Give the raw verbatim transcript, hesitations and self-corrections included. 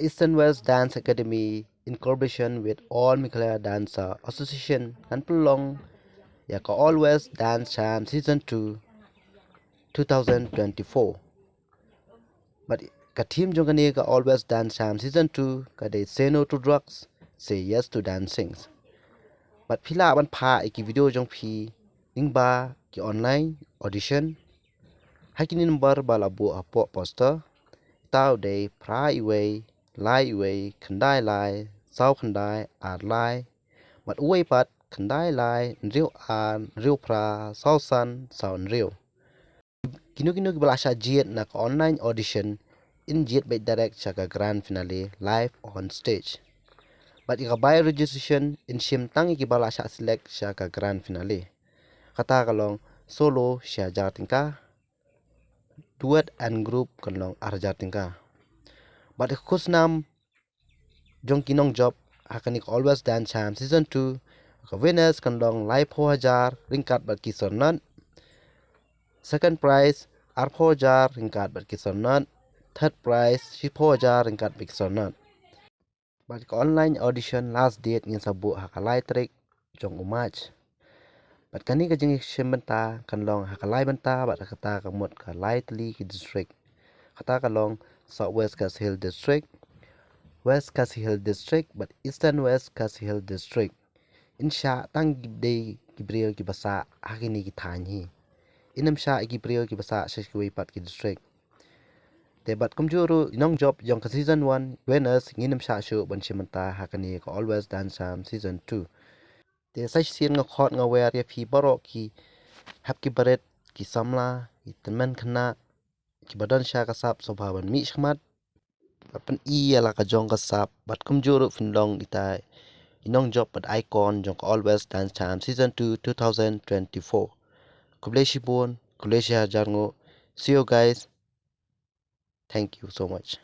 Eastern West Dance Academy in collaboration with All Meghalaya Dancer Association kan pynlong ïa ka All West Dance Champ Season two, two thousand twenty-four. Bad ka theme jong kane ka All West Dance Champ Season two ka dei Say No to Drugs, Say Yes to Dancing. Bad phi lah ban phah ïa ki video jong phi lyngba ki online audition ha kine ki number ba la buh hapoh poster. Ita u dei phra uwei, lai uwei, khyndai lai, saw khyndai, ar lai, bad uwei pat, khyndai lai, hynriew ar, hynriew phra, saw san, saw hynriew. Kino kino kiba la shah jied na ka online audition in jied beit direct sha ka grand finale live on stage. Bad ïa ka by registration in shim tang ïa kiba la shah select sha ka grand finale. Kata ka long solo shi hajar tyngka, duet and group kan long ar hajar tyngka. Bad ïa ka khusnam jong ki nongjop ha kane ka All West Dance Champ Season two, ka winners kan long laiphew hajar ryngkat bad ki sornat. Second prize arphew hajar ryngkat bad ki sornat. Third prize shiphew hajar ryngkat bad ki sornat. Bad ka online audition last date ngin sa buh ha ka lai tarik jong u March. Bad kane ka jingïashim bynta kan long ha ka lai bynta bad ha kata ka mut ka lai tylli ki district. Kata ka long South West Khasi Hills District, West Khasi Hills District bad Eastern West Khasi Hills District. In shah tang ki dei ki briew kiba sah ha kine ki thaiñ hi. In ym shah ki briew kiba sah sha kiwei pat ki district. Te bad kumjuh ruh i nongjop jong ka season one winners ngin ym shah shuh ban shim bynta ha kane ka All West Dance Champ Season two. Te sa shisien nga khot nga wer ïa phi baroh ki hep ki barit, ki samla, ki tymmen khynnah kiba don sha ka sap sngewbha ban mih shakhmat bad pyni ïa la ka jong ka sap bad kumjuh ruh phin long ita i nongjop bad icon jong ka All West Dance Champ Season two, two thousand twenty-four. Khublei shibun, khublei shi hajar nguh. See you guys. Thank you so much.